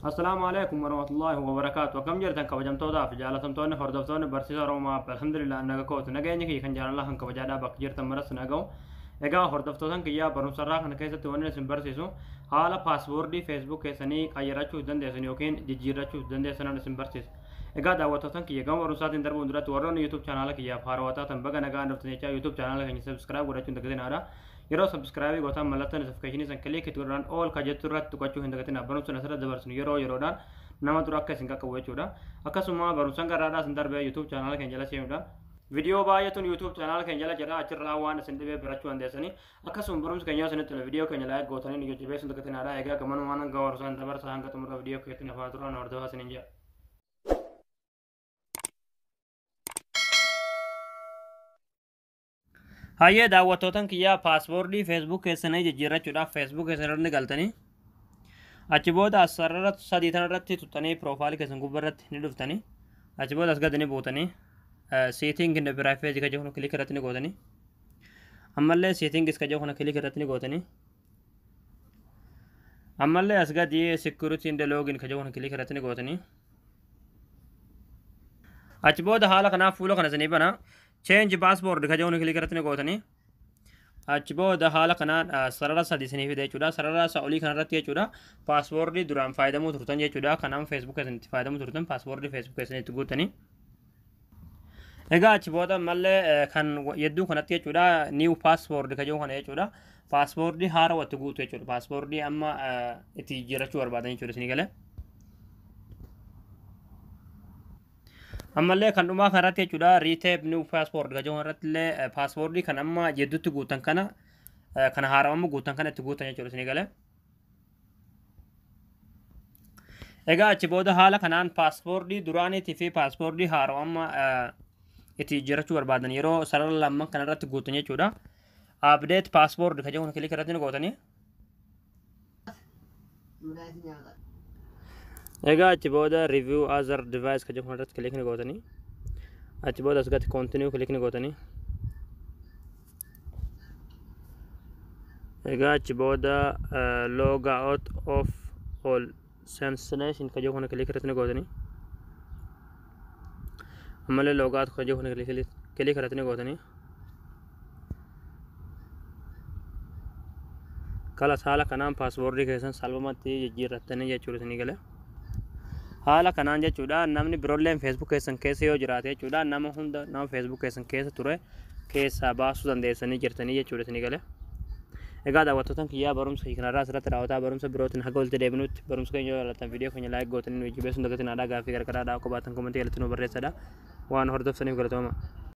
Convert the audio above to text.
Assalaamu alaikum warahmatullahi wabarakaatu. Akkam jirtan kabajamtootaa fi jaalatamtoonni hordoftoonni barsiisa Oromoo? Alhamdulillah, naga kootu. Nageenya kiyya kan jaalalaa kan kabajaadhaa bakka jirtan maras naga'u. Egaa hordoftootan kiyyaa, barumsarraa kana keessatti wanni isin barsiisu haala passwordii Facebook keessanii qayyarachuuf dandeessan yookiin jijjiirrachuuf dandeessanan isin barsiisa. Egaa daawwattootan kiyya, gama barumsaatiin darbuun duratti warroonni YouTube channela kiyyaaf haarawaa taatan baga nagaan dhuftan jechaa, YouTube channela keenya subscribe godhachuun dagatinaa. Yeroo subscribe gootan mallattoo notification san click itti godhuudhaan all ka jettu irratti tuqachuu hin dagatinaa. Barumsa asirra dabarsinu yeroo yeroodhaan nama dura akka isin qaqqabu jechuudha. Akkasuma barumsaan garraadhaa isin darbee YouTube channela keenya jala seenuudhaan viidiyoo baay'eetuun YouTube channela keenya jala jira, achirraa waan isin dhibee barachuu dandeessanii. Akkasuma barumsa keenya isinitti tole viidiyoo keenya like gootanii nu jajjabeessuu hin dagatinaadha. Egaa gamanumaan hanga barumsaan dabarsa, hanga xumura viidiyoo keessatti nafaa turaan hordofaa isiniin jedha. Hayyee daawwattootan kiyyaa, passwordii Facebook keessanii jijjiirrachuudhaaf Facebook keessan irra ni galtanii, achi booda as sarara sadii tan irratti tuttanii profileii keessan gubbaa irratti ni dhuftanii, achi booda as gadi ni buutanii, setting and privacy ka jedhu click irratti ni gootanii, ammallee settings ka jedhu kana click irratti ni gootanii, ammallee as gadi security and login ka jedhu kana click irratti ni gootanii. Achi booda haala kanaaf fuula kana isinii bana. Change password ka jedhu click irratti ni gootanii. Achi booda haala kanaan sarara sadi isinii fide jechuudha. Sarara isa olii kanarratti jechuudha, passwordii duraan fayyadamuu turtan jechuudha, kanaan Facebook keessanitti fayyadamuu turtan, passwordii Facebook keessanitti guutanii. Egaa achi booda ammallee kan yedduu kanatti jechuudha, new password ka jedhu kana jechuudha, passwordii haarawaa itti guutu jechuudha, passwordii amma itti jijjiirrachuu barbaadan jechuudha isinii galee. Ammallee kan dhumaa kanarratti jechuudha, retype new password ka jedhu kanarratti illee passwordii kan amma jedduutti guutan kana, kana haarawaa guutan kana itti guutan jechuudha isinii galee. Egaa achi booda haala kanaan passwordii duraaniitii fi passwordii haarawaa amma itti jijjiirrachuu barbaadan yeroo sarara lamman kanarratti guutan jechuudha. Update password ka jedhu click irratti ni gootanii. Egaa achi booda review other device ka jedhu kanarratti click ni gootanii. Achi booda as gadi continue click ni gootanii. Egaa achi booda log out of all sessions ka jedhu kana click irratti ni gootanii. Ammallee log out ka jedhu kana click irratti ni gootanii. Kalas, haala kanaan passwordii keessan salphumatti jijjiirrattanii jechuudha isinii galee. Haala kanaan jechuudha, namni biroolleen Facebook keessan keessa yoo jiraate jechuudha, nama hunda nama Facebook keessan keessa ture keessaa baasuu dandeessanii jirtanii jechuudha isinii galee. Egaa daawwattootan kiyyaa, barumsa kanarraa asirratti raawwataa. Barumsa birootiin haga walitti deebinutti barumsa keenya yoo jaallattan viidiyoo keenya like gootanii nu jajjabeessuun dagatinaa. Gaaffii gargaraadhaa qabaatan commentii jalatti nu barreessadha. Waan hordoftaniif galatooma.